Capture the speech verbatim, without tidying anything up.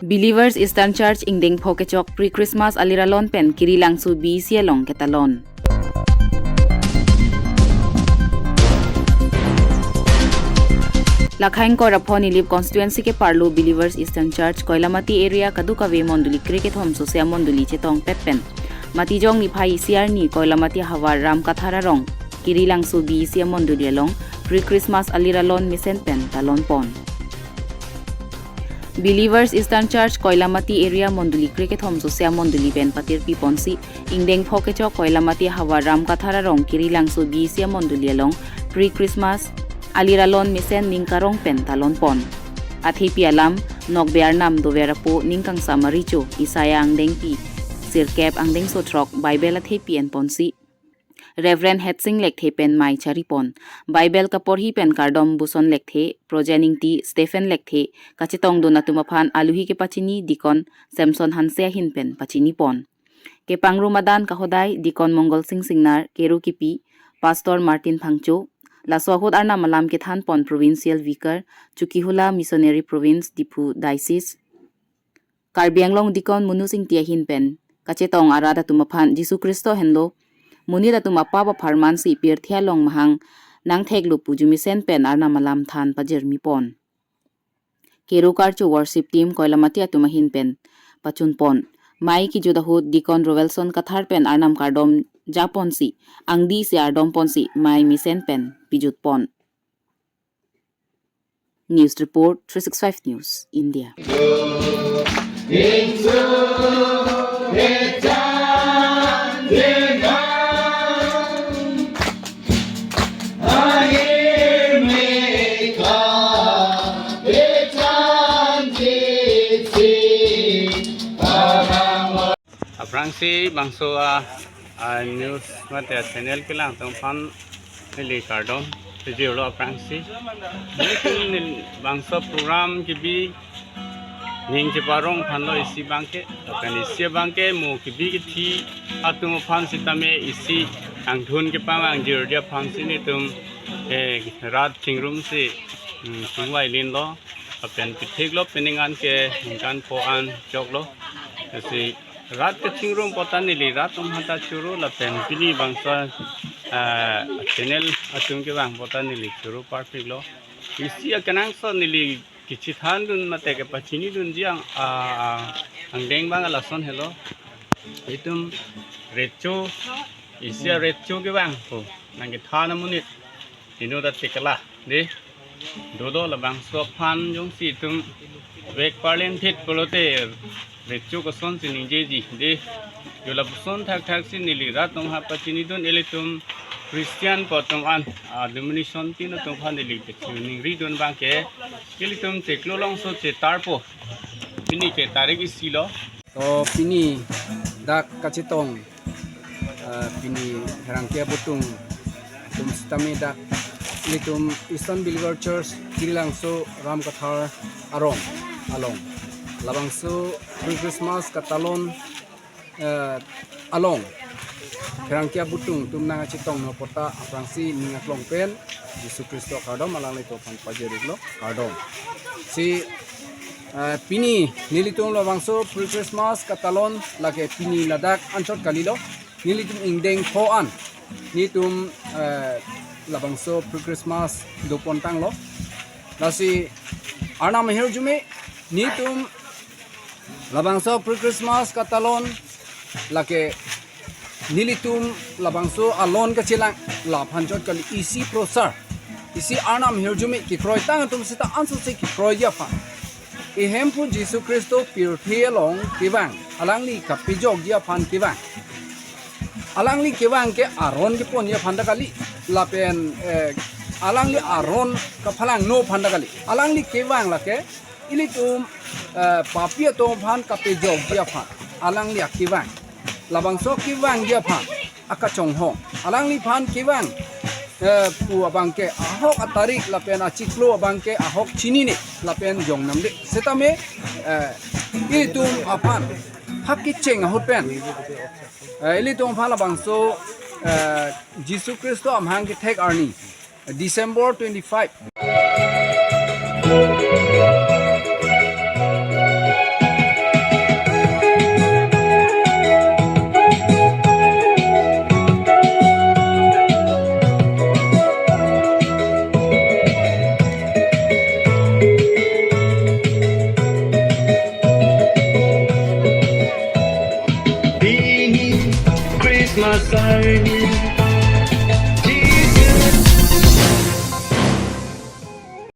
Believers Eastern Church ingdeng pho kechok pre-Christmas aliralon pen Kirilangso B E C along ketalon. Lakhaing kor apho Nilip constituency keparlo Believers Eastern Church Koilamati area kadokave mondoli krekethom sose amondoli chetongpet pen Matijong niphai isi arni Koilamati havar Ram Kathar arong Kirilangso B E C amondoli along pre-Christmas aliralon mesen pen talonpon. Believers Eastern Church Koilamati area mondoli krekethom sose amondoli pen patirpiponsi ingdeng pho kechok Koilamati havar Ram Kathar arong Kirilangso B E C amondoli along pre-Christmas aliralon mesen ning karong pen talonpon. Athepi alam, Nokbe arnam dover apo ning kangsam aricho Isaiah angdengpi sirkep angdengso throk Bible athepi enponsi Reverend Hetsing Lekthe pen mei charipon. Bible kaporhi pen kardom Buson Lekthe, Projen Ingti, Stephen Lekthe, kachetongdun atum aphan aluhi kepachini Deacon Samson Hanse ahin pen pachinipon. Kepangrum adan kahodai Deacon Mongol Sing Singnar, Keru Kipi, Pastor Martin Phangcho, laso ahut arnam alam kethanpon Provincial Vicar, Chokihola Missionary Province, Diphu Diocese, Karbi Anglong Deacon Munu Singti ahin pen kachetong arat atum aphan Jisu Khristo henlo monit atum apap apharmansi pirthe along mahang nangtheklo pu jumisen pen arnam alam than pajirmipon. Keru karcho worship team Koilamati atum ahin pen pachunpon. Mei kejut ahut Deacon Rovelson Kathar pen arnam kardom japonsi angdi isi ardomponsi mei mesen pen pijutpon. News Report, three six five News, India. Aphrangsi bangso a, a news mate channel kelang atum aphan neli kardom pajirlo aphrangsi. Neli bangso program kebi ning cheparong aphanlo isi abangke, lapen isi abangke mo kebi kethe atum aphan sitame isi angthun kepavang jirdi aphansi nelitum, eh, rat chingrumsi, mm, chingvailinlo, lapen pithiklo, pining an ke ningkan pho an choklo. Lasi rat kachingrum apot ta neli rat atum aphanta choro lapen pini bangso, eh, channel atum kevang apot ta neli choro parpiklo. Isi akenangsot neli kachethandun mate kepachinidunji ang, ah, angdeng abang lason helo. Itum recho, isi arecho kevang ko nangkethan amonit inut atikala, dei. Dodo labangso aphan jongsi itum vek parlengthit pulote recho kosonsi ningjeji, dei. Jo lapuson thakthaksi neli rat atum aphan pachinidun, ilitum Christian pu atum an, ah, denomination tin atum aphan neli kachiningridun abangke ilitum chiklo longso chetarpo. Pini ke tarik isilo. To pini dak kachetong, eh, pini pherangke abutung atum sitame dak ilitum Eastern Believer Church Kirilangso Ram Kathar arong along labangso pre-Christmas katalon, eh, along pherangke abutung atum nangkachetongno apot ta aphrangsi ning aklong pen Jisu Khristo akardom alanglitum aphan pajirlo, kardom. Si, eh, pini nelitum labangso pre-Christmas katalon lake pini ladak anchot kalilo. Nelitum ingdeng pho an nelitum, eh, labangso pre-Christmas dopontanglo. Lasi arnam ahirjume nelitum labangso pre-Christmas katalon lake nelitum labangso alon kachelang la aphan chot kali, isi prosar, isi arnam ahirjume kekroitang atum seta ansose kekroiji aphan. Ihemphu Jisu Khristo pirthe along kevang, alangli kapejokji aphan kevang. Alangli kevang ke aron keponji aphan ta kali, lapen, eh, alangli aron kaphalangno aphan ta kali. Alangli kevang lake ilitum, eh, papi atum aphan kapejokji aphan alangli akevang. Labangso kevangji aphan akachonghong. Alangliphan kevang, eh, pu abangke ahok atarik lapen achiklo abangke ahok chinine lapen jongnamde. Setame, eh, ilitum aphan hap kecheng ahut pen, eh, ilitum aphan labangso, eh, Jisu Khristo amahang kethek arni December twenty-five. Akarni